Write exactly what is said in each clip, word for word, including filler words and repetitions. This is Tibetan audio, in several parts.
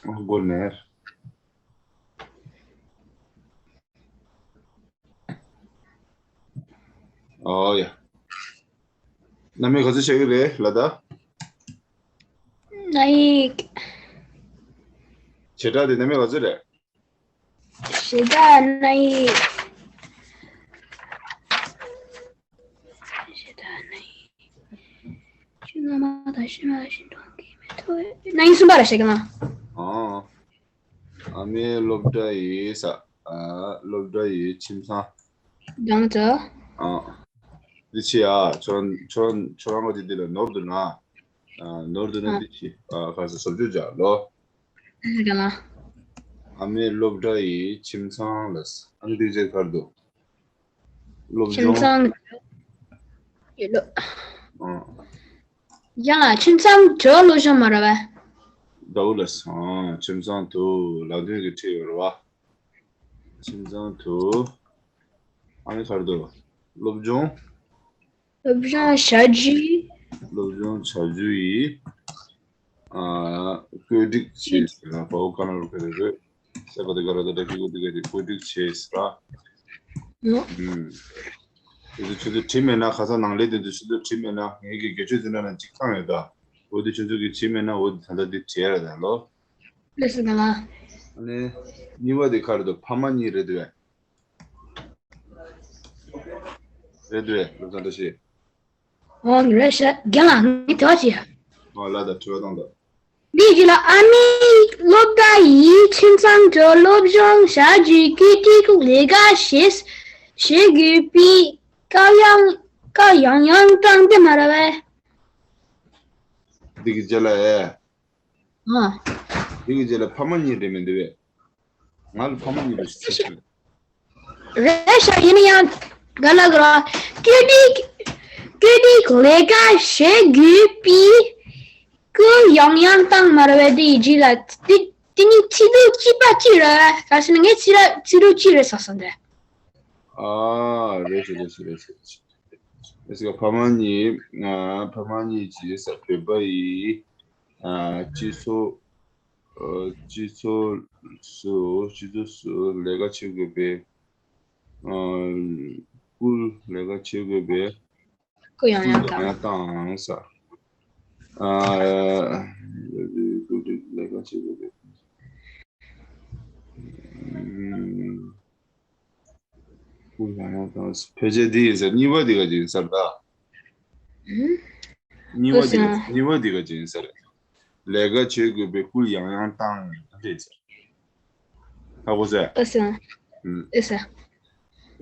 མགོ་ནས། ཨོ་ཡ། རྣམ་དབྱེ་ག་ཚོད་བྱེད་ཀྱི་རེད་ལ་ད། ན་ཡིག་བྱེ་བྲག་དེ་རྣམ་དབྱེ་ག་ཚོད་རེད། བྱེ་བྲག་ན་ཡིག་བྱེ་བྲག་ན་ཡིག་ཆུ་སྔ་མ་དང་ཕྱི་མ་བཞིན་གྲོང་གི་མེ་ཏོག་ན་ཡིག་གསུམ་པ་ར་བྱེད་ཀྱི་ན། ཨོ། ཨ་མའི་སློབ་གྲྭ་ཡི་ས། ཨ། སློབ་གྲྭ་ཡི་ཁྱིམ་ཚང་། ཡང་ཅི། ཨ། འདི་ཕྱི་ཡ། ཁྱོད་རང་ཁྱོད་རང་ཁྱོད་རང་ག་དེ་འདི་ལ་ནོར་འདུག་ན། ཨ། ནོར་འདུག་ན། ཨ། འདི་ཕྱི། ཨ། ག་ས་བཟོ་བཅོས་བྱ་ལོ། ཨ་ལ། ཨ་མའི་སློབ་གྲྭ་ཡི་ཁྱིམ་ཚང་ལ་ས། ཨ་ནི་འདི་རྗེས་གར་འདུག་སློབ་ཁྱིམ་སྦྱོང་། ཚང་། ཡོད་ལོ། ཨ། ཡང་ལ་ཁྱིམ་ཚང་དུ་སློབ་སྦྱོང་མ་ར་བས། ཟླ་བོ་ལ་སང་ཁྱིམ་ཚང་དུ་ལག་དོན་གྱི་ཁྲིད་ཡོད་ར་བ། ཁྱིམ་ཚང་དུ། ཨ་ནི་གར་དུ། སློབ་སྦྱོང་། སློབ་སྦྱོང་བྱ་རྒྱུ། སློབ་སྦྱོང་བྱ་རྒྱུ་ཡི། ཨ། བཀོད་སྒྲིག་བྱས་ཟེར་ན་བའོ་ཀ་ན་རོ་ཁེ་རེ་རེ། སེ་ག་དེ་ག་ར་ད་ད་ཀི་གོ་དེ་ག་དེ་བཀོད་སྒྲིག་བྱས་ཟེར་ར། ཨུམ། དེ་ཚོ་ཁྱོད་ཚོ་བྲིས་མེད་ན། ཁ་སང་ནང་ལས་དེ་ཚོ་ཁྱོད་ཚོ་བྲིས་མེད་ན། ངེད་ཀྱི་དགེ་ཆོས་འཛིན་གྲྭ་ནང་གཅིག་བཏང་ཡོད་ད། འོ་དེ་ཁྱོད་ཚོ་གི་བྲིས་མེད་ན་འོ་དེ་ད་ལྟ་དེ་བྲིས་ཡ་ར་ད་ལོ། ལགས་སོ་ལགས། ཨ་ནི་གཉིས་པ་དེ་ག་རེ་འདུག་ཕ་མ་གཉིས་རེད་འདུག་གས། རེད་འདུག་གས། བློ་བཟང་བཀྲ་ཤིས། འོ་རེད་ཤག་རྒན་ལགས། ངས་དྲི་བ་ཅིག་ཨོ་ལགས་ད། དྲི་བ་བཏང་དང་། འདི་གི་ལ་ཨ་མའི་སློབ་གྲྭ་ཡི་ཁྱིམ་ཚང་དུ་སློབ་སྦྱོང་བྱ་རྒྱུའི་བཀོད་སྒྲིག་ལས་ཀ་བྱེད་བྱེད་དགོས་པའི་བཀའ་ཡང་བཀའ་ཡང་ཡང་བཏང་སྟེ་མ་ར་བས། འདི་གི་རྗེས་ལ་ཨེ། ཨ། འདི་གི་རྗེས་ལ་ཕ་མ་གཉིས་རེད་མི་འདུག་གས། ང་ལ་ཕ་མ་གཉིས་རེད་ཟེར་ཤག་རེད་ཤག་ཡིན་ན་ཡང་ག་ལ་ག་ར། བཀོད་སྒྲིག་བཀོད་སྒྲིག་ལས་ཀ་བྱེད་དགོས་པའི་བཀའ་ཡང་ཡང་བཏང་མ་ར་བས། དེ་ཡི་རྗེས་ལ་དེ་དེ་ནི་ཚིག་འབྲུ་གཅིག་པ་གཅིག་རེད། ག་ཟེར་ན་ངས་ཚིག་ར་ཚིག་འབྲུ་གཅིག་རེད་ཟེར་སོང་དེ། ཨ། རེད་ཤག་རེད་ཤག་རེད་ཤག་རེད་ཤག་ཨེ་ཟེར་ག་ཕ་མ་གཉིས། ཨ། ཕ་མ་གཉིས་ཀྱིས་ས་བོད་པ་ཡི། ཨ། སྤྱི་ཚོགས། ཨ། སྤྱི་ཚོགས་སུ་སྤྱི་ཚོགས་སུ་ལས་ཀ་བྱེད་དགོས་པའི། ཨ། སྐུལ་ལས་ཀ་བྱེད་དགོས་པའི་སྐུལ་ཡང་ཡང་བཏང་ཡང་བཏང་ས། ཨ། ལས་ཀ་བྱེད་དགོས་པའི། ཨུམ། སྐུལ་ཡང་ཡང་བཏང་། ཕལ་ཆེར་འདི་ཡིན་ཟེར། གཉིས་པ་འདི་ག་ཅིག་ཡིན་ཟེར་ད། ཨུམ། གཉིས་པ་འདི་ག་ཨོ་ཟེར། གཉིས་པ་འདི་ག་ཅིག་ཡིན་ཟེར། ལས་ཀ་བྱེད་དགོས་པའི་སྐུལ་ཡང་ཡང་བཏང་རེད་ཟེར། ཧ་གོ་ཟེར། ཨོ་ཟེར། ཨུམ། ཨོ་ཟེར།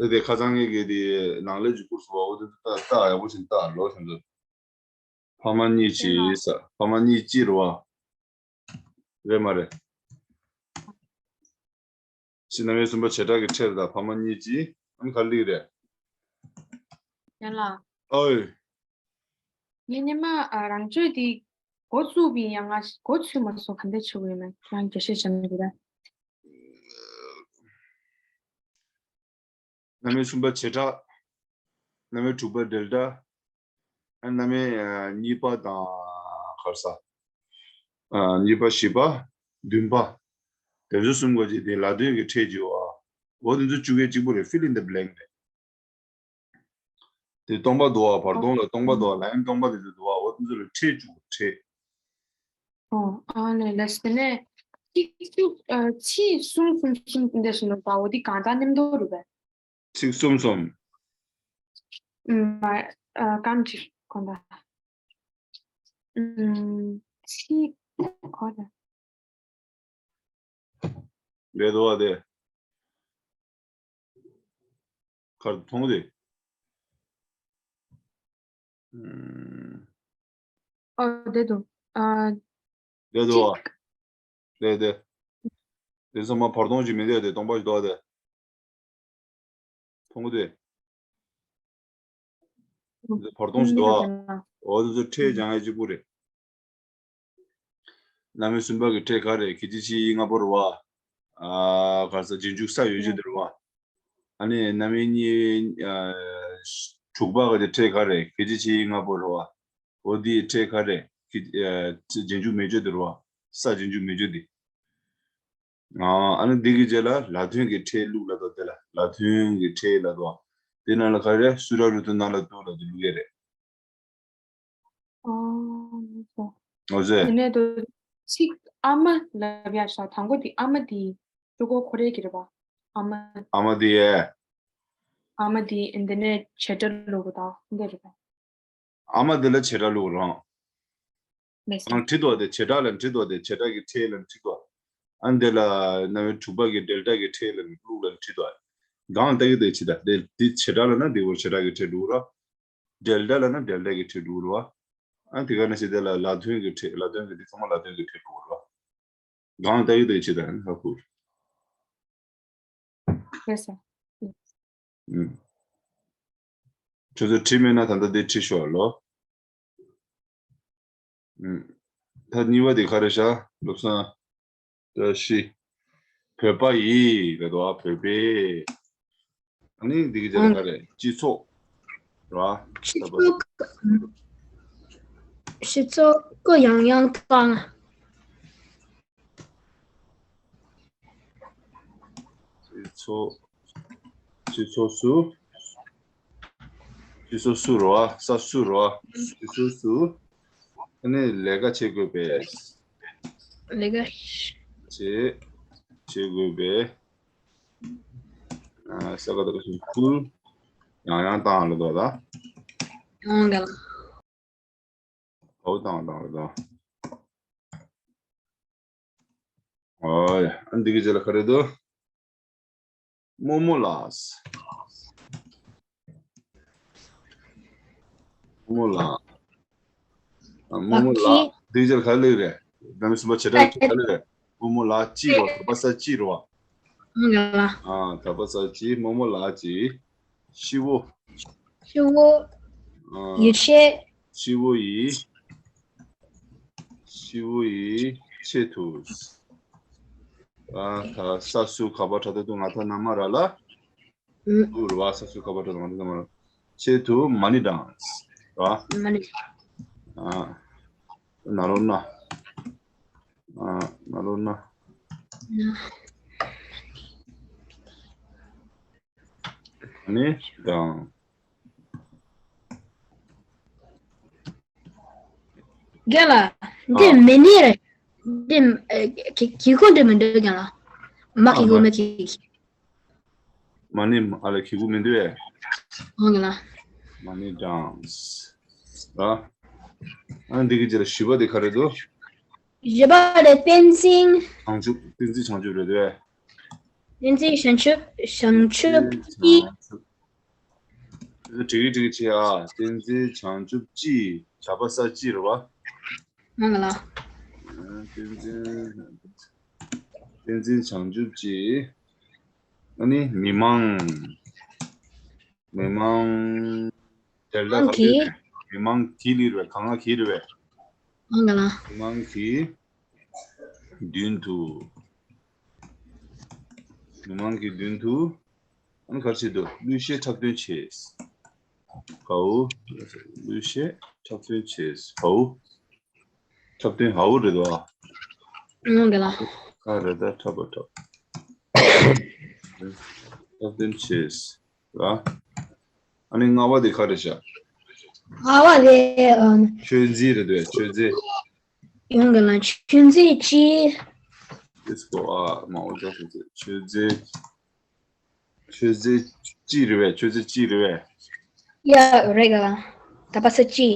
ཨེ་དེ་ཁ་སང་ངས་གི་དེ་ནང་ལས་ཀྱི་སྐུལ་སོ་བ། འོ་དེ་ད་ལྟ་ཡག་པོ་ཞིག་ལྟ་ལོ་ཞིག་འདུག་ཕ་མ་གཉིས་ཀྱིས་ཟེར། ཕ་མ་གཉིས་ཀྱིས་རེད་བ། རེད་མ་རེད། ཕྱི་རྣམ་དབྱེ་གསུམ་པ་བྱེ་བྲག་གི་ཕྲད་དང་ཕ་མ་གཉིས་ཀྱིས། ཨ་ནི་ག་ལེགས་རེད། ཡང་ལ། ཨོའི། ངས་སྔོན་མ་ཨ་རང་ཆོས་འདི་འགོ་བཙུགས་པའི་ཡང་ང་འགོ་ཚུགས་མ་སོང་། ག་འདྲ་བྱེད་དགོས་ཡོད་མེད་ཁྱེད་རང་རྒྱས་བཤད་བྱེད་ན་འགྲིག་གས། རྣམ་དབྱེ་གསུམ་པ་བྱེ་བྲག་རྣམ་དབྱེ་དྲུག་པ་ཌེལ་ཊ། ཨ། རྣམ་དབྱེ་གཉིས་པ་དང་ག་རེ་ཟ། ཨ། གཉིས་པ། བཞི་པ། བདུན་པ། དེ་ཚོ་གསུམ་ག་ཅིག་དེ་ལ་དོན་གྱི་ཕྲད་ཅིག་ཡོད་ཨ། འོ་དེ་ཚོ་བཅུ་གའི་གཅིག་པོ་རེད། ཕི་ལིན་ད་བྷི་ལེང་རེད། དེ་སྟོང་པ་འདུག་ཨ། བར་སྟོང་ལ་སྟོང་པ་འདུག་ཨ། ལའིན་སྟོང་པ་དེ་ཚོ་འདུག་ཨ། འོ་དེ་ཚོ་ལ་ཕྲད་བཅུག་ཕྲད། ཨོ། ཨ་ནི་ལགས་སོ། དེ་ནས་ཚིག་བཅུ། ཨ། ཚིག་གསུམ་གསུམ་གསུམ་འདི་འདྲ་ཞིག་འདུག་པ། འོ་འདི་གང་དང་མཉམ་དུ་རེད་པས། ཚིག་གསུམ་གསུམ། ཨུམ། མ། ཨ། སྐར་མ་གཅིག་དགོངས་དག་ཨུམ། ཚིག་ཨོ་ལ། རེད་འདུག་བ་དེ། གར་མཐོང་གི་དེ། ཨུམ། ཨོ་བསྡད་འདུག་ཨ། བསྡད་འདུག་བ། གཅིག་བསྡད་བསྡད། དེ་ཚང་མ་བར་སྟོང་ཞིག་མི་འདུག་དེ། སྟོང་པ་ཞིག་འདུག་བ་དེ། མཐོང་གི་དེ། ཨུམ། འདི་བར་སྟོང་ཞིག་འདུག་ཨ། འོ་དེ་ཚོ་ཕྲད་སྦྱང་ཡ་གཅིག་པུ་རེད། རྣམ་དབྱེ་གསུམ་པ་གི་ཕྲད་ག་རེ། གི་ཅི་ཆི་ཡི་ལྔ་པོ་རེད་བ། ཨ། ག་རེ་ཟ། རྗེས་འཇུག་ས་ཡོད་ཅེས་དེ་རེད་བ། ཨ་ནི་རྣམ་དབྱེ་གཉིས། ཨ། དྲུག་པ་ག་དེ་ཕྲད་ག་རེ། གལ་ཆེ་ཆེ་ཡི་ལྔ་པོ་རེད་བ། འོ་དེའི་ཕྲད་ག་རེ། གི་ཨ་རྗེས་འཇུག་མེད་བརྗོད་དེ་རེད་བ། ས་རྗེས་འཇུག་མེད་བརྗོད་དེ། ཨ་ཨ་ནི་འདི་གི་རྗེས་ལ་ལ་དོན་གྱི་ཕྲད་བླུགས་ལབ་དོ། དེ་ལ་ལ་དོན་གྱི་ཕྲད་ལབ་དོ། དེ་ནང་ལ་ག་རེ། སུ་ར་རུ་ཏུ་ན་ལ་ཏུ་ལབ་དེ་བླུགས་ཡས་རེད། ཨོ། འོ་ཟེ། དེ་ནས་དོ་ཚིག་ཨ་མ་ལབ་ཡ་ཤ། དང་པོ་དེ་ཨ་མ་དེ་ཅོ་གོ་ཁོ་རེ་གི་རེད་པ། ཨ་མ། ཨ་མ་དེ་ཡས། ཨ་མ་དེ་འདི་ནས་བྱེད་སྒྲ་བླུགས་པ་དང་འདི་རེད་པ། ཨ་མ་དེ་ལ་བྱེད་སྒྲ་བླུགས་རང་། མེད་སོང་། ཨང་ཁྲིད་དོ་དེ་བྱེད་སྒྲ་ལ་ཁྲིད་དོ་དེ་བྱེད་སྒྲ་གི་ཕྲད་ལ་ཁྲིད་དོ། ཨ་འདི་ལ་རྣམ་དབྱེ་དྲུག་པ་གི་འབྲེལ་སྒྲ་གི་ཕྲད་ལ་བླུགས་ལ་ཁྲིད་དོ། གང་ལྟ་གི་དེ་ཕྱི་ད་དེ་དེ་བྱེད་སྒྲ་ལ་ན་དེ་བོར་བྱེད་སྒྲ་གི་ཕྲད་བླུགས་རོ། འབྲེལ་སྒྲ་ལ་ན་འབྲེལ་སྒྲ་གི་ཕྲད་བླུགས་རོ། ཨ་དེ་ག་ན་ཞིག་དེ་ལ་ལ་དོན་གི་ཕྲད། ལ་དོན་གི་དེ་ཚང་མ་ལ་དོན་གི་ཕྲད་བླུགས་རོ། གང་ལྟ་གི་དེ་ཕྱི་ད་ཧ་ཁུར། ཡེ་སར། ཨུམ། ཁྱོད་ཚོ་ཁྲིད་མེད་ན་ད་ལྟ་དེ་ཁྲིད་ཤོག་ལོ། ཨུམ། ད་གཉིས་པ་དེ་ག་རེ་བཞག་བློ་བཟང་བཀྲ་ཤིས། བོད་པ་ཡིས་ལབ་དོ། བོད་པས། ཨ་ནི་འདི་གི་རྗེས་ལ་ག་རེ། སྤྱི་ཚོགས། ར། སྤྱི་ཚོགས། སྤྱི་ཚོགས་སྐུ་ཡང་ཡང་བཏང་། སྤྱི་ཚོགས། སྤྱི་ཚོགས་སུ། སྤྱི་ཚོགས་སུ་རོ། ས་སུ་རོ། སྤྱི་ཚོགས་སུ། ཨ་ནི་ལས་ཀ་བྱེད་དགོས་པས། ལས་ཀ། བྱེད། བྱེད་དགོས་པས། ཨ་ས་ག་ད་ག་ཞིག་སྐུ། ཡང་ཡང་བཏང་ལ་དོ་ད། ཡང་ག་ལ། བའོ་བཏང་བཏང་རེད་དོ། ཨོ་ཡ། ཨ་འདི་གི་རྗེས་ལ་ག་རེ་འདུག་རྨོ་མོ་ལགས། རྨོ་མོ་ལགས། ཨ་རྨོ་མོ་ལགས། འདི་གི་རྗེས་ལ་ག་རེ་སླེབས་རེད། རྣམ་པ་གསུམ་པ་བྱེད་སྒྲ་ག་རེ་སླེབས་རེད། རྨོ་མོ་ལགས་ཅི་རོ། ད་པ་ས་ཅི་རོ། ཨ་ད་པ་ས་ཅི། རྨོ་མོ་ལགས་ཀྱི། ཤི་བོ། ཤི་བོ། ཨ། ཡིད་ཆེས། ཤི་བོ་ཡིས། ཤི་བོ་ཡིས་ཆེད་དུ། ཨ་ད་ས་སུ་ག་པ་ཕྲ་ད་དུ་ང་ད་ན་མ་ར་ལ། ཨུ། ཨུ་རུ་བ་ས་སུ་ག་པ་ཕྲ་ད་ང་ད་ན་མ་ར། ཆེད་དུ་མ་ཎི་བགྲངས། ར། མ་ཎི། ཨ་ན་རོ་ན། ཨ་ན་རོ་ན། ན། ནི་དང་། རྒན་ལགས། འདི་ཨ། མི་ནི་རེད། འདི་ཨ་གི་གི་གུ་འདི་མི་འདུག་རྒན་ལགས། མ་ཨ་གི་གུ་མ་མི་གི་གི། མ་ནི་ཨ་ལ་གི་གུ་མི་འདུག་ཨེ། ཨང་ལགས། མ་ནི་དང་། ཨ། ཨ་འདི་གི་རྗེས་ལ་བཞི་པ་དེ་ག་རེ་འདུག་བཞི་པ་དེ་བསྟན་འཛིན། བྱང་ཆུབ། བསྟན་འཛིན་བྱང་ཆུབ་རེད་དེ། བསྟན་འཛིན་བྱང་ཆུབ། བྱང་ཆུབ་ཀྱི། བྱང་ཆུབ། དེ་ཚོ་འགྲིག་གི་འགྲིག་གི་བྱེད་ཨ། བསྟན་འཛིན་བྱང་ཆུབ་ཀྱི། ཇ་པ་ས་ཀྱི་རེད་བ། ཨང་ལགས། བསྟན་འཛིན། བསྟན་འཛིན་བྱང་ཆུབ་ཀྱི། ཨ་ནི་མི་མང་། མི་མང་། དེ་ལ་མང་གི། མི་མང་གི་ལི་རེད་བས། གང་ང་གི་རེད་བས། ཨང་ལགས། མི་མང་གི་མདུན་དུ། མི་མང་གི་མདུན་དུ། ཨ་ནི་ག་རེ་བྱེད་དོ། གླུ་གཞས་འཁྲབ་སྟོན་བྱས། གའུ། གླུ་གཞས་འཁྲབ་སྟོན་བྱས། གའུ། འཁྲབ་སྟོན་ཧའུ་རེད་དོ། ཨང་ག་ལ། ཨ་རེད་ད་འཁྲབ་པ་འཁྲབ། འཁྲབ་སྟོན་བྱས་ལ། ཨ་ནི་ལྔ་པ་དེ་ག་རེ་བྱ། ལྔ་པ་དེ་ཨ། མཆོད་རྫས་རེད་དོ། མཆོད་རྫས། ཨང་ག་ལ། མཆོད་རྫས་ཅི། ཨིས་གོ་ཨ་མ་འོ་ཅག་མཆོད་རྫས། མཆོད་རྫས་ཅི་རེད་བས། མཆོད་རྫས་ཅི་རེད་བས། ཡ་རེད་ག་ལ། ད་པ་ས་ཅི།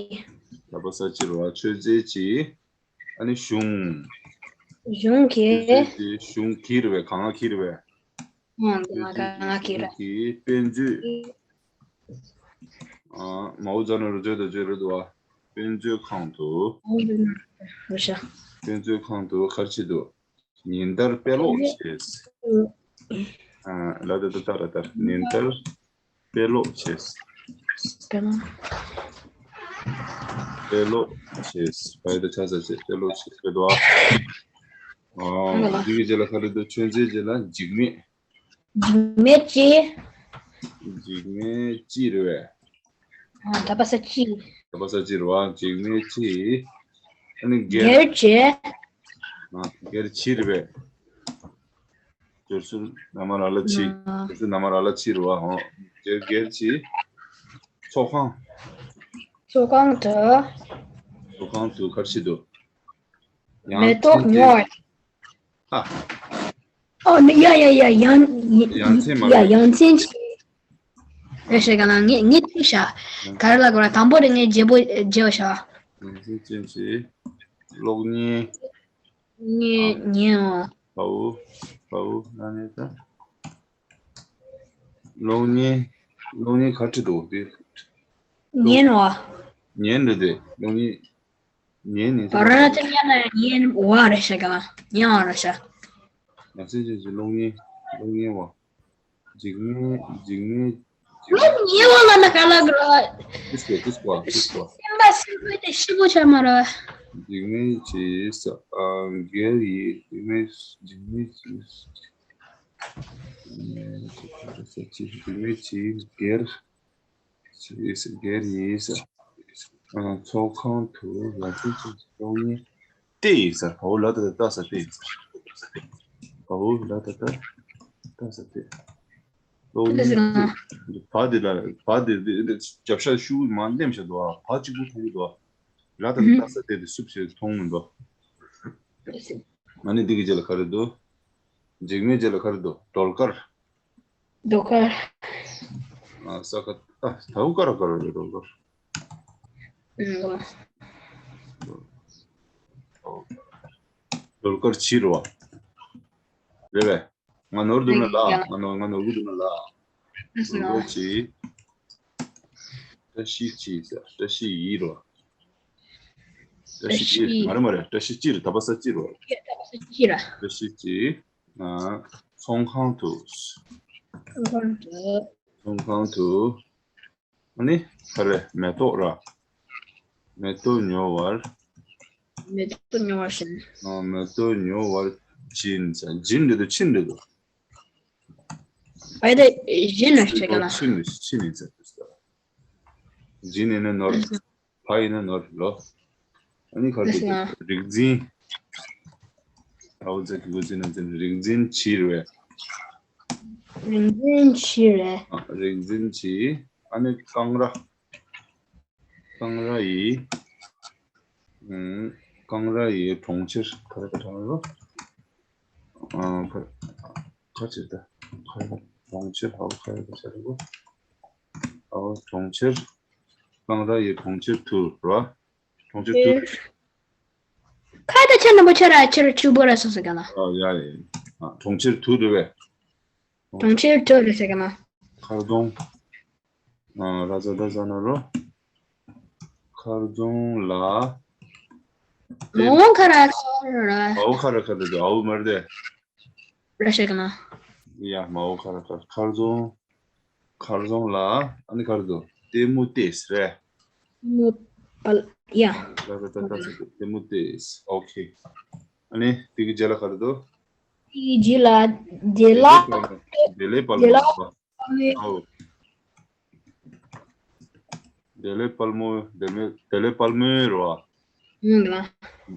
ད་པ་ས་ཅི་རེད་བ། མཆོད་རྫས་ཅི། ཨ་ནི་གཞུང་། གཞུང་གི། མཆོད་རྫས་ཅི་གཞུང་གི་རེད་བས། གང་ང་གི་རེད་བས། ཨང་ག་ང་ག་ང་གི་རེད། གཞུང་གི་དཔེ་མཛོད། ཨ་མའོ་ཙེ་ནན་རུ་ཛོ་དོ་ཅོ་རེད་དོ་བ། དཔེ་མཛོད་ཁང་དུ། མའོ་ཙེ་ནན་རུ་ཤ། དཔེ་མཛོད་ཁང་དུ་ག་རེ་བྱེད་དོ། ཉིན་ལྟར་དཔེ་ཀློག་བྱས། ཨ་ལ་དེ་ད་ལྟ་ར་ལྟར་ཉིན་ལྟར་དཔེ་ཀློག་བྱས། དཔེ་ཀློག་དཔེ་ཀློག་བྱས། བའི་ད་ཆ་ས་བྱས་དཔེ་ཀློག་བྱས་དཔེ་དོ། ཨ་འདི་གི་རྗེས་ལ་ག་རེ་འདུག་མཆོད་རྫས་རྗེས་ལ་འཇིགས་མེད། འཇིགས་མེད་ཅི། འཇིགས་མེད་ཅི་རེད་ ཨ། ད་པ་ས་ཅི། ད་པ་ས་ཅི་རེད་བ། འཇིགས་མེད་ཅི། ཨ་ནི་སྒེར། སྒེར་གྱི། ཨ། སྒེར་གྱི་རེད་པས། སྦྱོར་ཚུལ་ན་མ་ར་ལ་ཅི། ཨ། སྦྱོར་ཚུལ་ན་མ་ར་ལ་ཅི་རེད་བ། ཧོ། སྒེར་སྒེར་གྱི་ཚོགས་ཁང་། ཚོགས་ཁང་དུ། ཚོགས་ཁང་དུ་ག་རེ་བྱེད་དོ། ཡང་མེ་ཏོག་ཉོ་བར། ཨ། ཨོ། ནི་ཡ་ཡ་ཡ། ཡང་ཡ་མཚན་མ་ཡ་རེད། ཡ་མཚན་ཅི། རེད་ཤག་ག་ལ། ངས་ངས་ཅི་ཤ། ཡང་། ག་རེ་ལ་གོ་ར། དང་པོ་རེད། ངས་བརྗེ་པོ་བརྗེ་བ་ཤ། ཡང་སེམས་ཅན་གྱི་གློག་བརྙན། ངས་ཉན་འོ། བའུ། བའུ་ན་ནས་ད། གློག་བརྙན། གློག་བརྙན་ག་ཁྲིད་འདུག་དེ། ཉན་འོ། ཉན་འདུག་དེ་གློག་བརྙན། ཉན་ནས་བར་ན་ཅི། ཉན་ན་ཉན་བ་རེད་ཤག་ག་ལ། ཉན་བ་རེད་ཤག་ཡ་མཚན་ཅན་གྱི་གློག་བརྙན། གློག་བརྙན་བ། འཇིགས་མེད། འཇིགས་མེད། གློག་བརྙན་བ་ལ་ན་ག་ལ་གོ་ར། ཏིས་ཀོ་ཏིས་ཀོ་ཏིས་ཀོ། སེམས་པ་སེམས་པ་དེ་ཤི་པོ་ཆགས་མ་ར། འཇིགས་མེད་ཅི་ས། ཨ། སྒེར་ཡི་འཇིགས་མེད། འཇིགས་མེད་ཅི་ས། འཇིགས་མེད་ཅི་སྒེར། ཅི་ས། སྒེར་ཡི་ས། ཨ། ཚོགས་ཁང་དུ་ཡ་མཚན་ཅན་གྱི་གློག་བརྙན། ཏེ་ཡིན་ས། བའོ་ལ་ད་ད་ས་ཏེ་ཡིན་ས། བའོ་ལ་ད་ད་ད་ས་ཏེ། གློག་བརྙན་ཏེ། བ་དེ་ལ། བ་དེ་དེ་རྒྱབ་ཤ་ཤུ་མ་འདེམས་ཤ་འདུག་ཨ། བ་གཅིག་པུ་མཐོང་གི་འདུག་ཨ། ལ་ད་ད་ད་ས་ཏེ་དེ་སུབ་ཞེས་མཐོང་མི་འདུག་ཨ་ནི་འདི་གི་རྗེས་ལ་ག་རེ་འདུག་འཇིགས་མེད་རྗེས་ལ་ག་རེ་འདུག་ཟློས་གར། ཟློས་གར། ཨ། ས་ཀ། ཨ། ཟློས་གར་ག་རེ་རེད། ཟློས་གར། ཨོ། ཟློས་གར་བྱེད་རོགས། རེད་པས། ང་ནོར་འདུག་ན་ལ། ང་ནོར། ང་ནོར་གི་འདུག་ན་ལ། ཟློས་གར་བྱེད། བཀྲ་ཤིས་ཅི་ཟེར། བཀྲ་ཤིས་ཡིན་རོ། བཀྲ་ཤིས་ཅི། མ་རེད་མ་རེད། བཀྲ་ཤིས་ཅི་རེད། ད་པ་ས་ཅི་རོ། བཀྲ་ཤིས་ཅི། ཨ། ཚོང་ཁང་དུ། ཚོང་ཁང་དུ། ཚོང་ཁང་དུ། ཨ་ནི་ག་རེ། མེ་ཏོག་ར། མེ་ཏོག་ཉོ་བར། མེ་ཏོག་ཉོ་བར་ཕྱིན། ཨ། མེ་ཏོག་ཉོ་བར་ཕྱིན་ཟེར། ཕྱིན་རེད་འདུག་ཕྱིན་རེད་འདུག་ཨ་ཡ་དེ་ཕྱིན་ན་ཤེས་ག་ལ། ཕྱིན་ནས་ཕྱིན་ནས་ཟེར་དུས་ད། ཕྱིན་ནས་ནི་ནོར། ཕ་ཡིན་ན་ནོར་ལོ། ཨ་ནི་ག་རེ་འདུག་རིག་འཛིན། ཨའོ་ཛ་གི་གུ་ཛི་ན་འཛིན། རིག་འཛིན་བྱེད་རེད། རིག་འཛིན་བྱེད་རེད། ཨ། རིག་འཛིན་བྱེད། ཨ་ནི་ཀང་ར། ཀང་ར་ཡི། ཨུམ། ཀང་ར་ཡི་གྲོང་ཁྱེར། ག་རེ་ག་རེ་རོ། ཨ། ག་ག་ཅི་ད། ག་རེ་གྲོང་ཁྱེར། ཧའོ་ག་རེ་ག་ཅི་རེད་གོ། ཨའོ་གྲོང་ཁྱེར། ཀང་ར་ཡི་གྲོང་ཁྱེར་དུ་རོ། གྲོང་ཁྱེར་དུ། ཁ་ད་ཆ་ན་པོ་ཆ་ར་ཆེར་ཆུ་བོ་ར་སོ་སོ་ག་ལ། ཨ། ཡ་ཡ། ཨ། གྲོང་ཁྱེར་དུ་རེད་པས། གྲོང་ཁྱེར་དུ་རེད་ཟེར་ག་ལ། མཁར་རྫོང་། ཨ། ར་ཛ་ད་ཟ་ན་རོ། མཁར་རྫོང་ལ། མ་འོ་ཁ་ར་ཁ་ར། མ་འོ་ཁ་ར་ཁ་ར་དེ་ཨའོ་མར་དེ། ར་ཤ་ག་ལ། ཡ། མ་འོ་ཁ་ར་ཁ་ར། མཁར་རྫོང་། མཁར་རྫོང་ལ། ཨ་ནི་ག་རེ་འདུག་ལྟད་མོ་ལྟས་རེད། ལྟད་མོ་པ་ལ། ཡ། ལ་ལ་ལྟ་ལྟ་ཟེར་དུས་ལྟད་མོ་ལྟས། ཨོ་ཁེ། ཨ་ནི་དེ་གི་རྗེས་ལ་ག་རེ་འདུག་དེ་གི་རྗེས་ལ་བདེ་ལ། བདེ་ལེགས་དཔལ་མོ། བདེ་ལེགས་དཔལ་མོ། ཨོ། བདེ་ལེགས་དཔལ་མོ། བདེ་ལེགས། བདེ་ལེགས་དཔལ་མོའི་རོ། ཨང་།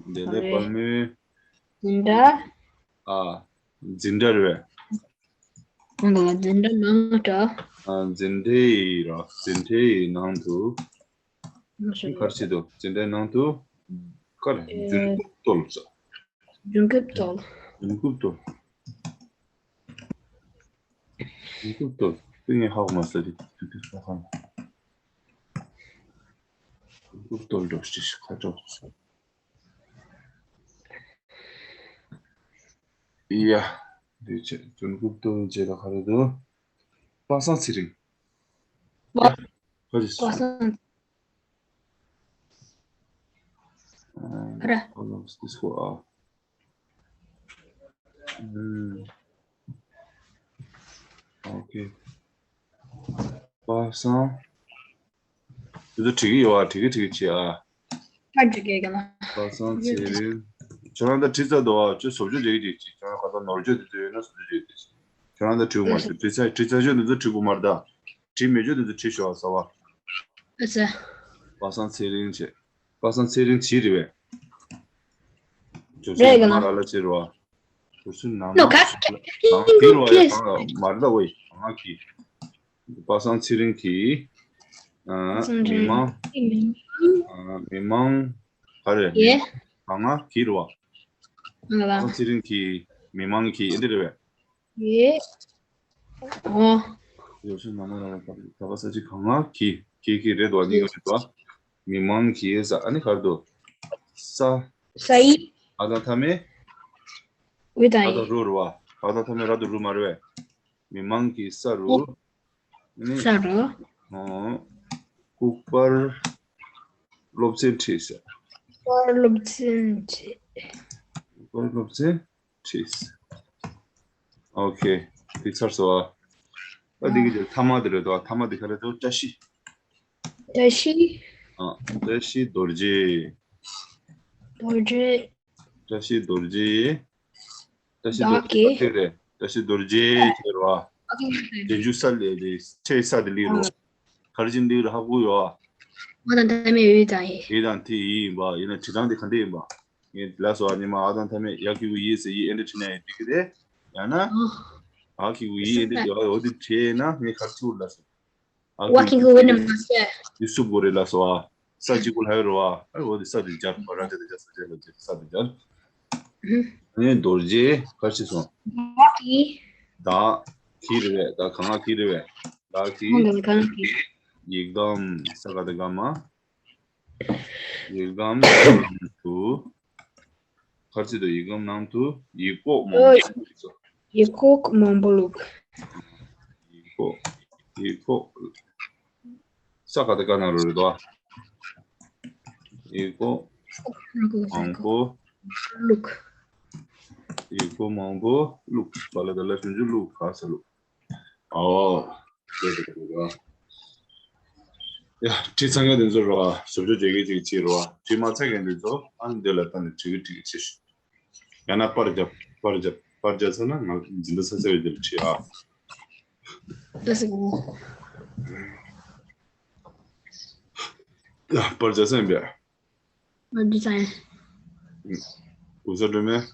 བདེ་ལེགས་དཔལ་མོའི། འཛིན་གྲྭ། ཨ། འཛིན་གྲྭ་རེད་པས། འཛིན་གྲྭ་ནང་དུ། ཨ། འཛིན་གྲྭའི་ར། འཛིན་གྲྭའི་ནང་དུ། ག་རེ་བྱེད་དོ། འཛིན་གྲྭའི་ནང་དུ། ག་རེ། ཨེ། རྒྱུན་རྐྱབ་སྟོན་ཟེར། རྒྱུན་རྐྱབ་སྟོན། རྒྱུན་རྐྱབ་སྟོན། རྒྱུན་རྐྱབ་སྟོན། དེ་ངས་ཧ་གོ་མ་སོང་། དེ་དེ་དེ་ཧ་གོ་མ། རྒྱུན་རྐྱབ་སྟོན་འགྲོ་ཞིག་ཁ་གྲོགས། ཡ། འདི་བྱས། རྒྱུན་རྐྱབ་སྟོན་བྱས་ལ་ག་རེ་འདུག་པ་སངས་ཚེ་རིང་། པ། ཡ། ག་རེ། པ་སངས། ཨ། ར། ཨ། ཨུམ། ཨོ་ཁེ། པ་སངས། དེ་ཚོ་བྲིས་ཀྱི་ཡོད་ཨ། བྲིས་ཀྱི་བྲིས་ཀྱི་བྱེད་ཨ། ཁ་འབྲི་གི་ག་ལ། པ་སངས་ཚེ་རིང་། ཁྱོད་རང་ད་བྲིས་ཚར་འདུག་ཨ། ཁྱོད་བཟོ་བཅོས་བྱེད་ཀྱི་བྱེད། ཁྱོད་རང་ག་ཚོད་ནོར་བཅོས་དེ་ཚོ་ཡོད་ན་བཟོ་བཅོས་བྱེད་ཀྱི་བྱེད། ཁྱོད་རང་ད་བྲིས་དགོས་མ་རེད། བྲིས་ཚར། བྲིས་ཚར་ཆོག་དེ་ཚོ་བྲིས་དགོས་མ་རེད་ད། བྲིས་མེད་ཆོག་དེ་ཚོ་བྲིས་ཤོག་ཨ། གསལ་བ། ཨ་ཙི། པ་སངས་ཚེ་རིང་བྱས། པ་སངས་ཚེ་རིང་བྱིས་རེད་པས། ཇོ་རེད་ག་ལ། སུ་ནང་མ་ར་ལ་བྱེད་རོ། ཇོ་སུ་ནང་མ་No, ཁ་ཁ་ནང་བྱིས་རོ། ཡ་གང་ལ་མ་ར་ལ་ཝེ་གང་ང་གི། པ་སངས་ཚེ་རིང་གི། ཨ། མི་མང་། ཨ། མི་མང་། ག་རེ། ཡེ། གང་ང་གི་རོ། ང་ལ། པ་སངས་ཚེ་རིང་གི་མི་མང་གི་ཨེ་འདི་རེད་པས། ཡེ། ཨོ། ཡོ་ཤི་ན་མ་ན་ད་པ་ས་ཅི་གང་ང་གི་གི་གི་རེད་དོ། ནི་ག་རེད་དོ། མི་མང་གི་ས་ཨ་ནི་ག་རེད་དོ། ས། ས་ཡི། ཨ་དང་མཐའ་མེད། ཝི་དང་ཡི། ཨ་དང་རུ་རུ་བ། ཨ་དང་མཐའ་མེད་ར་དུ་རུ་མ་རེད་པས། མི་མང་གི་ས་རུ། ཨ་ནི། ས་རུ། ཨོ། ལྐུགས་པར་སློབ་ཚན་ཁྲིད་ཟེར། པར་སློབ་ཚན་ཁྲིད། ལྐུགས་པར་སློབ་ཚན་ཁྲིད་ཟེར། ཨོ་ཁེ། འདི་ཚར་སོང་ཨ། ད་འདི་གི་མཐའ་མ་དེ་རེད་དོ། མཐའ་མ་དེ་ག་རེ་དོ། བཀྲ་ཤིས། བཀྲ་ཤིས། ཨ། བཀྲ་ཤིས་རྡོ་རྗེ། རྡོ་རྗེ། བཀྲ་ཤིས་རྡོ་རྗེ། བཀྲ་ཤིས་རྡོ་བདག་གིས། རྗེ་རེད། བཀྲ་ཤིས་རྡོ་རྗེ་ཁྱེར་བ། རྗེས་འཇུག་ས་ལས་རེད། ཆེ་ས་དེ་ལི་རོ། ག་རེ་བྱེད་འདི་ར་ཧ་གོ་ཡོད་ཨ། ཨ་དང་མཐའ་མེད་ཝི་དང་ཡི། ཡི་དང་དེ་ཡི་ཡིན་པ། ཡིན་ན་བྲིས་སྟངས་དེ་ག་འདྲ་ཡིན་པ། ངས་ལ་སོ་ཨ་ཉི་མ་ཨ་དང་མཐའ་མེད་ཡ་གི་གུ་ཡི་ཟེར་ཡི་ཨེ་འདྲ་བྲིས་ན་ཡི་འགྲིག་གི་རེད། ཡང་ན། ཨ་གི་གུ་ཡི་ཨེ་འདྲ་བྲིས་ཨ་འོ་དེ་བྲིས་ན་ངས་ག་རེ་བྲིས་ལ་སོ། ཨ་གི་Walking with a master. ཡི་སུབ་གོ་རེད་ལ་སོ་ཨ། ས་གཅིག་པུ་ལྷ་ཡོད་རོ་ཨ། ཨ་འོ་དེ་ས་དེ་སྦྱར་བ་ར་དེ་དེ་སྦྱར་ས་དེ་སྦྱར་ས་དེ་སྦྱར། ངས་རྡོ་རྗེ་ག་རེ་བྲིས་སོང་། བདག་གིས། བདག་གིས་རེད་པས། བདག་གང་ང་གིས་རེད་པས། བདག་གིས། ཁོང་གིས་གང་གིས། ཡིག་དམ་ས་ག་ད་ག་མ། ཡིག་དམ་ནང་དུ། ག་རེ་བྲིས་དོ། ཡིག་དམ་ནང་དུ་ཡིག་ཀོག་མང་པོ་བྲིས་སོང་། ཡིག་ཀོག་མང་པོ་བླུགས། ཡིག་ཀོག་ཡིག་ཀོག་ས་ག་ད་ག་ནང་རོ་རེད་དོ། ཡིག་ཀོག་མང་པོ། བླུགས། ཡིག་ཀོག་མང་པོ་བླུགས། བ་ལ་ད་ལ་ཞུན་ཇུ་བླུགས་ག་ས་བླུགས། ཨོ། ཡ། བྲིས་ཚར་མཁན་དེ་ཚོ་རོ། ཞབས་ཞུ་བྱེད་མཁན་ཅིག་བྱེད་རོ། བྲིས་མ་ཚར་མཁན་དེ་ཚོ་ཨ་ནི་འདི་ལ་ལྟ་ནས་བྲིས་གི་བྲིས་གི་བྱེད་ཤོག་ཡང་ན་པར་རྒྱབ། པར་རྒྱབ། པར་རྒྱབ་ཚར་ན་ང་འཛིན་གྲྭ་ཚར་ཚར་བའི་འདིར་བྲིས་ཨ། ལགས་སོ། ཡ། པར་རྒྱབ་ཚར་ཡིན་པས། པར་རྒྱབ་ཚར་ཡིན། གུ་ས་སྒྲོལ་མས།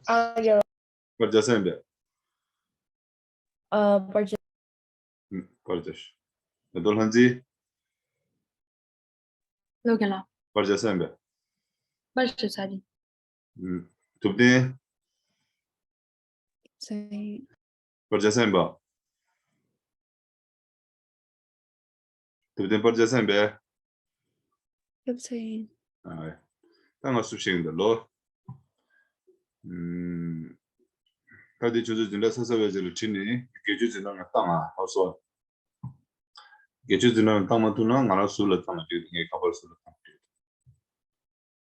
ཨ་ཡོ། པར་རྒྱབ་ཚར་ཡིན་པས། ཨ་པར་རྒྱབ། པར་རྒྱབ། ཡ་དོ་ལྷན་རྩིས། ལོ་ག་ལ། པར་རྒྱབ་ཚར་ཡིན་པས། པར་རྒྱབ་ཚར་ཡིན། ཐུབ་བསྟན། ཚར་ཡིན། པར་རྒྱབ་ཚར་ཡིན་པ། ཐུབ་བསྟན་པར་རྒྱབ་ཚར་ཡིན་པས། རྒྱབ་ཚར་ཡིན། ཨ། ད་ང་སུ་ཞིག་ཡིན་ད་ལོ། ཨུམ། ད་དེ་ཁྱོད་ཚོ་འཛིན་གྲྭ་ཚར་ཚར་བའི་རྗེས་ལ་ཁྲིད་ནས་དགེ་ཆོས་འཛིན་གྲྭ་ནང་བཏང་ཨ། ཧ་སོ། དགེ་ཆོས་འཛིན་གྲྭ་ནང་བཏང་མ་ཐུབ་ན་ང་རང་ཟུར་ལ་བཏང་ན་འགྲིག་ངའི་ཁ་པར་ཟུར་ལ་བཏང་ན་འགྲིག་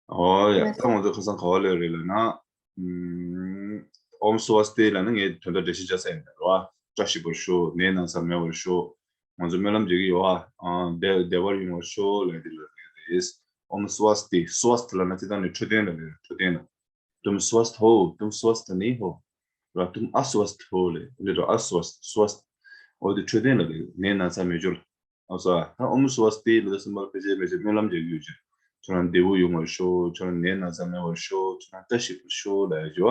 ཨོ་ཡ། ད་ང་ཚོ་ཁ་སང་ག་བ་ལས་རེད་ལབ་ན། ཨུམ། ཨོམ་སྭ་སྟི་ལབ་ན་ངས་དོན་དག་འགྲེལ་བཤད་བྱ་ས་ཡིན་ད་རོ། བཀྲ་ཤིས་པར་ཤོག་ནད་ན་ཚ་མེད་པར་ཤོག་ང་ཚོ་སྨོན་ལམ་རྒྱག་གི་ཡོད་ཨ། བདེ་བདེ་བར་ཡོང་བར་ཤོག་ལབ་དེ་ལ་རེད། ཨོམ་སྭ་སྟི། སྭསྟ་ལབ་ན་སྟི་ད་ནི་འཕྲོད་བསྟེན་ལ་རེད། འཕྲོད་བསྟེན་ལ། तुम स्वस्थ हो, तुम स्वस्थ नहीं हो। ལ་तुम अस्वस्थ हो ལས་འདི་རོ། अस्वस्थ། स्वस्थ། འོ་དེ་འཕྲོད་བསྟེན་ལ་རེད། ནད་ན་ཚ་མེད་ཅོ་ལ། ཨོ་སོ། ད་ཨོམ་སྭསྟི་ལ་ད་སེམས་པ་ཕལ་ཆེར་ཕལ་ཆེར་སྨོན་ལམ་རྒྱག་གི་ཡོད་ཅེ། ཁྱོད་རང་བདེ་པོ་ཡོང་བར་ཤོག་ཁྱོད་རང་ནད་ན་ཚ་མེད་པར་ཤོག་ཁྱོད་རང་བཀྲ་ཤིས་པར་ཤོག་ལབ་ཡ་ཅོ་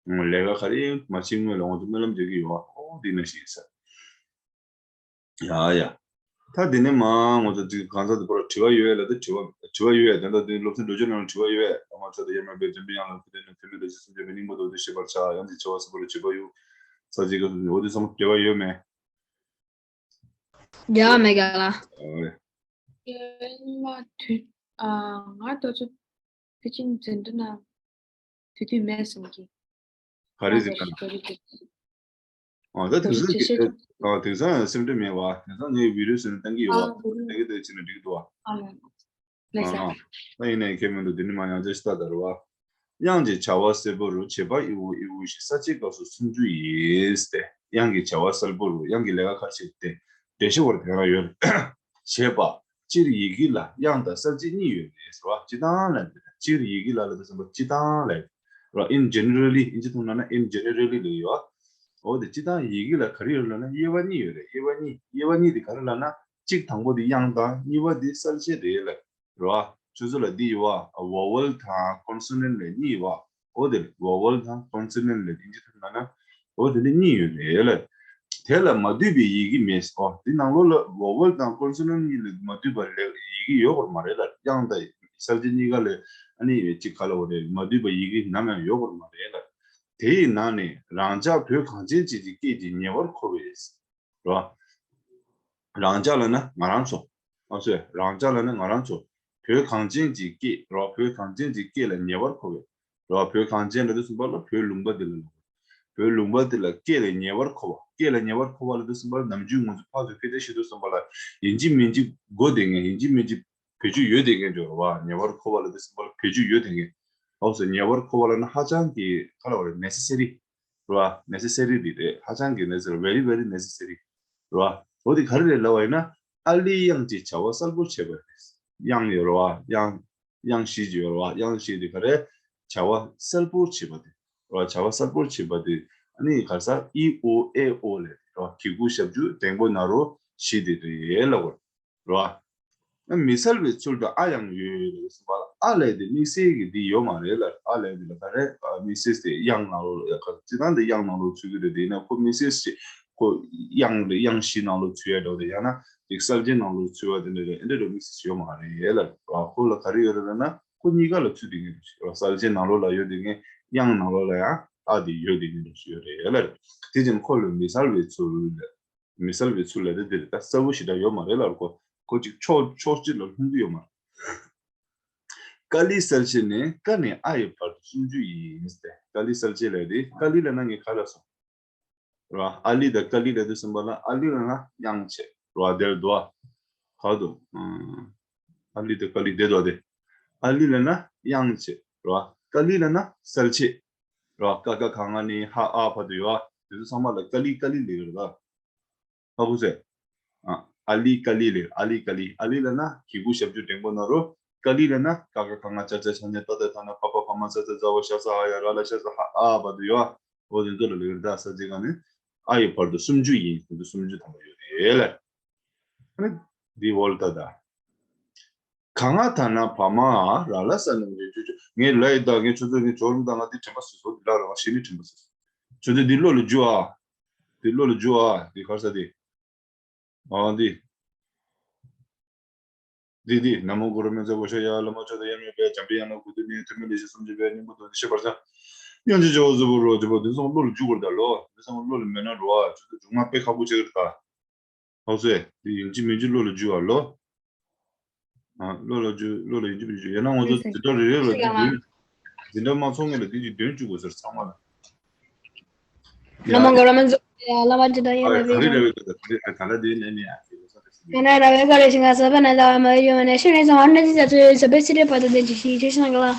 བ། ལས་ཀ་ག་རེ་མ་བྱེད་སྔོན་ལ་ང་ཚོ་སྨོན་ལམ་རྒྱག་གི་ཡོད་བ། ཨོ་འདི་ན་ཞིག་ཡིན་ས། ཡ་ཡ། ད་འདི་ནས་མ་ང་ཚོ་འདི་གང་ཟག་འདི་པར་དྲི་བ་ཡོད་ལ། ད་དྲི་བ་དྲི་བ་ཡོད་ད། ད་འདི་སློབ་ཚན་འགྲོ་རྒྱུ་ནང་དྲི་བ་ཡོད། ཨ་མ་ཚོ་ད་ཡར་མར་པའི་འཛམ་བུའི་གཡང་ལ་ཁུ་དེ་ནས་ཐུན་མིན་ལ་ཞིག་སུམ་བརྒྱ་པའི་སྙིང་པོ་དོ་དེ་ཤེས་པར་བྱ། ཡང་འདི་བྱ་བ་སུ་པར་དྲི་བ་ཡོད། ས་གཅིག་ག་སུ་འོ་དེ་ཚང་མ་དྲི་བ་ཡོད་མེད། རྒྱ་མེད་ག་ལ། ཨོ་ཡ། ཡོད་ལ་དུས་ཨ་ང་ད་ཚོ་ཕི་ཅིན་འཛིན་གྲྭ་ནང་དུས་དུས་མེད་སམ་གི། ག་རེ་ཟེར་ན། ཨ་ད་དེང་སང་གི་ཨ་དེང་སང་སེམས་ཁྲལ་མེད་བ། དེང་སང་ངས་བི་ཌིའོ་བཟོས་ནས་བཏང་གི་ཡོད་བ། བཏང་གི་འདུག་བྱས་ན་འགྲིག་གི་འདུག་བ། ཨ་ལ་ལ་ས། ཨ་ད་ཡིན་ནའི་ཁྱད་མི་འདུག་འདི་ནི་མ་ཡང་ཅི་ཞིག་ལྟ་ད་རུ་བ། དབྱངས་ཀྱི་བྱ་བ་གསལ་པོ་རུ་བྱེད་པ་ཨི་འུ་ཨི་འུ་ཞེས་ས་བཅད་སྐབས་སུ་སུམ་ཅུ་ཡིས་ཏེ། དབྱངས་ཀྱི་བྱ་བ་གསལ་པོ་རུ་དབྱངས་ཀྱི་ལས་ཀ་ཁ་ཤས་ཏེ། འགྲེལ་བཤད་བར་དེ་རང་ཡོད། བྱེད་པ། སྤྱིར་ཡི་གེ་ལ་དབྱངས་དང་གསལ་བྱེད་གཉིས་ཡོད་རེད་ཟེར་བ། སྤྱིར་བཏང་ལ་སྤྱིར་ཡི་གེ་ལ་ལ་དེ་ཟེར་བ་སྤྱིར་བཏང་ལ་ར། in generally ཨིན་ཇི་ཐོག་ན་ན་in generally ལ་ཡོད། འོ་དེ་སྤྱིར་བཏང་ཡི་གེ་ལ་ག་རེ་ཡོད་ལབ་ན་དབྱེ་བ་གཉིས་ཡོད་རེད། དབྱེ་བ་གཉིས། དབྱེ་བ་གཉིས་དེ་ག་རེ་ལབ་ན། གཅིག་དང་པོ་དེ་དབྱངས་དང་གཉིས་པ་དེ་གསལ་བྱེད་རེད་ལ། རེད་བ། ཁྱོད་ཚོ་ལ་འདི་ཡོད་བ། vowel་དང་consonant་ལ་གཉིས་ཡོད་བ། འོ་དེ་vowel་དང་consonant་ལ་འདི་འདི་ཐུབ་ན་ན། འོ་དེ་འདི་གཉིས་ཡོད་རེད་ལ། དེ་ལ་མ་འདུས་པའི་ཡི་གེ་མེད། ཨོ་དེ་ནང་ལོགས་ལ་vowel་དང་consonant་གཉིས་ལ་མ་འདུས་པ་ལས་ཡི་གེ་ཡོད་པར་མ་རེད་ལ། དབྱངས་དང་གསལ་བྱེད་གཉིས་ཀ་ལ་ཨ་ནི་གཅིག་ག་ལ་འོ་རེད། མ་འདུས་པ་ཡི་གེ་ནམ་ཡང་ཡོད་པར་མ་རེད་ལ། དེ་ཡི་ནང་ནས་རང་ཅག་བོད་གངས་ཅན་ཅན་གྱི་སྐད་ཀྱིས་ཉེ་བར་མཁོ་བས། རོ། རང་ཅག་ལབ་ན་ང་རང་ཚོ། ཨ་སོ། རང་ཅག་ལབ་ན་ང་རང་ཚོ། བོད་གངས་ཅན་གྱི་སྐད་རོ། བོད་གངས་ཅན་གྱི་སྐད་ལ་ཉེ་བར་མཁོ་བས། རོ། བོད་གངས་ཅན་ལབ་དུས་ཙམ་པ་ལ་བོད་ལུང་པ་འདི་ལ་ལབ། བོད་ལུང་པ་འདི་ལ་སྐད་ལ་ཉེ་བར་མཁོ་བ། སྐད་ལ་ཉེ་བར་མཁོ་བ་ལབ་དུས་ཙམ་པ་ལ་ནམ་རྒྱུན་ང་ཚོ་ཕར་ཚུར་སྐད་ཆ་བཤད་དུས་ཙམ་པ་ལ་ཡིན་གཅིག་མིན་གཅིག་གོ་བསྡད་མཁན། ཡིན་གཅིག་མིན་གཅིག་བེད་སྤྱོད་ཡོད་བསྡད་མཁན་འདྲ་བ། ཉེ་བར་མཁོ་བ་ལབ་དུས་ཙམ་པ་ལ་བེད་སྤྱོད་ཡོད་བསྡད་མཁན། ཨོ་སོ། ཉེ་བར་མཁོ་བ་ལབ་ན་ཧ་ཅང་གི་ག་ལབ་པ་རེད། ནེ་སེ་སེ་རི་རེད་བ། ནེ་སེ་སེ་རི་འདི་རེད། ཧ་ཅང་གི་ནེ་སེ་སེ་རི། very very necessary རེད་བ། འོ་དེ་ག་རེ་རེད་ལབ་པ་ཡིན་ན། ཨ་ལི་དབྱངས་ཀྱི་བྱ་བ་གསལ་པོར་བྱེད་པ་རེད། དབྱངས་ཡོད་རེད་བ། དབྱངས་དབྱངས་བཞི་ཅིག་ཡོད་རེད་བ། དབྱངས་བཞི་དེ་ག་རེ། བྱ་བ་གསལ་པོར་བྱེད་པ་དེ་རེད་བ། བྱ་བ་གསལ་པོར་བྱེད་པ་དེ། ཨ་ནི་ག་ས་ཨི་ཨོ་ཨེ་ཨོ་ལས་རེད་བ། གི་གུ་ཞབས་ཀྱུ་འགྲེང་བུ་ན་རོ་བཞི་དེ་རེད་ལབ་པ་རེད། རེད་བ། མི་གསལ་བའི་ཚུལ་དུ་ཨ་ཡང་ཡོད་ཡོད་ལབ་ཟིན་པ་ལ། ཨ་ལས་དེ་དམིགས་བསལ་གྱི་འདི་ཡོད་མ་རེད་ལ། ཨ་ལས་དེ་ལ་ག་རེ་དམིགས་བསལ་དེ་དབྱངས་ནང་ལོགས་ལ་ཡ་ག་ཅི་ད་འདི་དབྱངས་ནང་ལོགས་ཚུད་ཀྱི་རེད། དེ་ཡིན་ན་ཁོ་དམིགས་བསལ་ཞིག་ཁོ་དབྱངས་རེད། དབྱངས་བཞི་ནང་ལོགས་ཚུད་ཡ་འདྲ་བོ་དེ། ཡང་ན་དེ་གསལ་བྱེད་ནང་ལོགས་ཚུད་པ་དེ་འདྲ་རེད། འདི་འདྲ་དམིགས་བསལ་ཞིག་ཡོད་མ་རེད་ལ། ཁོ་ལ་ག་རེ་ཡོད་རེད་ལབ་ན་ཁོ་གཉིས་ཀ་ལ་ཚུད་དེ་ངེས་རེད། གསལ་བྱེད་ནང་ལོགས་ལ་ཡོད་དེ་ངེས། དབྱངས་ནང་ལོགས་ལ་ཡང་ཨ་དེ་ཡོད་དེ་ངེས་རེད། ཡོད་རེད་ལ། དེ་བཞིན་ཁོ་ལ་མི་གསལ་བའི་ཚུལ་ལ། མི་གསལ་བའི་ཚུལ་ལ་དེ་འདིར་ད་གསལ་པོ་ཞེ་དྲག་ཡོད་མ་རེད་ལ། ཁོ་ཁོ་ཅིག་ཕྱོགས་ཕྱོགས་གཅིག་ལ་ལྷུང་གི་ཡོད་མ་རེད། ཀ་ལི་གསལ་བྱེད་ནས་ཀ་ནས་ཨ་ཡི་བར་དུ་སུམ་ཅུ་ཡིན་ཏེ། ཀ་ལི་གསལ་བྱེད་ལབ་དེ། ཀ་ལི་ལབ་ན་ངས་ག་ལབ་སོང་། ར། ཨ་ལི་དང་ཀ་ལི་ལབ་དུས་ཙམ་པ་ལ། ཨ་ལི་ལབ་ན་དབྱངས་བྱེད་ར། དེར་འདུག་ཨ། ག་འདུག་ཨ་ལི་དང་ཀ་ལི་དེ་འདུག་ཨ་དེ། ཨ་ལི་ལབ་ན་དབྱངས་བྱེད་ར། ཀ་ལི་ལབ་ན་གསལ་བྱེད་ར། ཀ་ཁ་ག་ང་ནས་ཧ་ཨ་བར་དུ་ཡོད་ཨ། དེ་ཚོ་ཚང་མ་ལ་ཀ་ལི་ཀ་ལི་ལབ་ཡོད་རེད་ད། ཧ་གོ་སོང་། ཨ་ཨ་ལི་ཀ་ལི་ལབ། ཨ་ལི་ཀ་ལི། ཨ་ལི་ལབ་ན་གི་གུ་ཞབས་ཀྱུ་འགྲེང་བུ་ན་རོ། ཀ་ལི་ལབ་ན་ཀ་ཁ་ག་ང་ཅ་ཆ་ཆ་ཉ་ཏ་ཏ་ཐ་ན་ཕ་ཕ་ཕ་མ་ས་ས་ཛ་ཝ་ཤ་ས་ཧ་ཡ་ར་ལ་ཤ་ས་ཧ་ཨ་བར་དུ་ཡོད་ཨ། འོ་དེ་ཚོ་ལ་ལབ་ཡོད་རེད་ད། གསལ་བྱེད་ཁ་ནས་ཨ་ཡི་བར་དུ་སུམ་ཅུ་ཡིན། དེ་ཚོ་སུམ་ཅུ་ཐམ་པ་ཡོད་རེད་ལ། ཨ་ནི་འདི་འོ་ལ་ད་ད། ག་ང་ད་ན་བ་མ་ར་ལ་ས་ན་རེ་ཅུ་ཅུ། ངས་ལ་ཡི་ད་ངས་ཆུ་ཚོད་ངས་ཇོ་རུ་ད་ང་དེ་དྲན་པ་སོ་སོ་འདི་ལ་ར་བ་ཤེས་ནི་དྲན་པ་སོ་སོ། ཆུ་ཚོད་འདི་བློ་ལ་འཇུ་ཨ། འདི་བློ་ལ་འཇུ་ཨ། འདི་གར་ས་འདི། ཨ་འདི། འདི་འདི་ན་མོ་གུ་རུ་མེ་ཛ་གོ་ཤ་ཡ་ལ་མ་ཅོ་ད་ཡ་མེ་བེ་ཇམ་པི་ཡ་ན་གུ་དུ་ནི་ཐུ་མི་ལི་ཤི་སུམ་ཅུ་བེ་ནི་མོ་དོ་འདི་ཤེ་བར་ས། ཡང་ཅི་ཇོ་ཟུ་བུ་རོ་ཇི་བོ་འདི་སོང་བློ་ལ་འཇུ་གུར་ད་ལོ། འདི་སོང་བློ་ལ་མེ་ན་རོ་ཨ། ཆུ་ཚོད་ཇུ་ང་པེ་ཁ་བུ་ཆེ་གི་ད། ཧོ་སེ། དེ་ཡིན་གཅིག་མིན་གཅིག་བློ་ལ་འཇུ་བ་ལོ། ཨ། བློ་ལ་འཇུ། བློ་ལ་ཡིན་གཅིག་མིན་གཅིག་ཡིན་ན་ང་ཚོ་འཛིན་གྲྭ་རེ་རེ་ལ་དེ་འདྲ་འཛིན་གྲྭ་མ་ཚོགས་སྔོན་ལ་དེ་གཅིག་འདོན་བཅུག་དགོས་ཟེར་ཚང་མ་ལ། ན་མོ་ག་ར་མན་ཛོ། ཡ་ལ་མ་ཅི་ད་ཡ་ཨ་ལ་ག་རེ་ར་བེ་ཀ་ད་དེ་ཨ་ག་ལ་དེ་ནས་ནས་ཨ་ཁེ་ལ་ས་རེ་སི། ཡ་ན་ར་བེ་ཀ་རེ་ཤི་ང་ས་བེ་ན་ད་མ་ཡོ་ནས་ཤི་ནས་ས་ཨ་ན་ཅི་ས་ཚོ་ས་བེ་སི་རེ་པ་ད་དེ་ཅི་ཤི་ཅི་ཤི་ན་ག་ལ།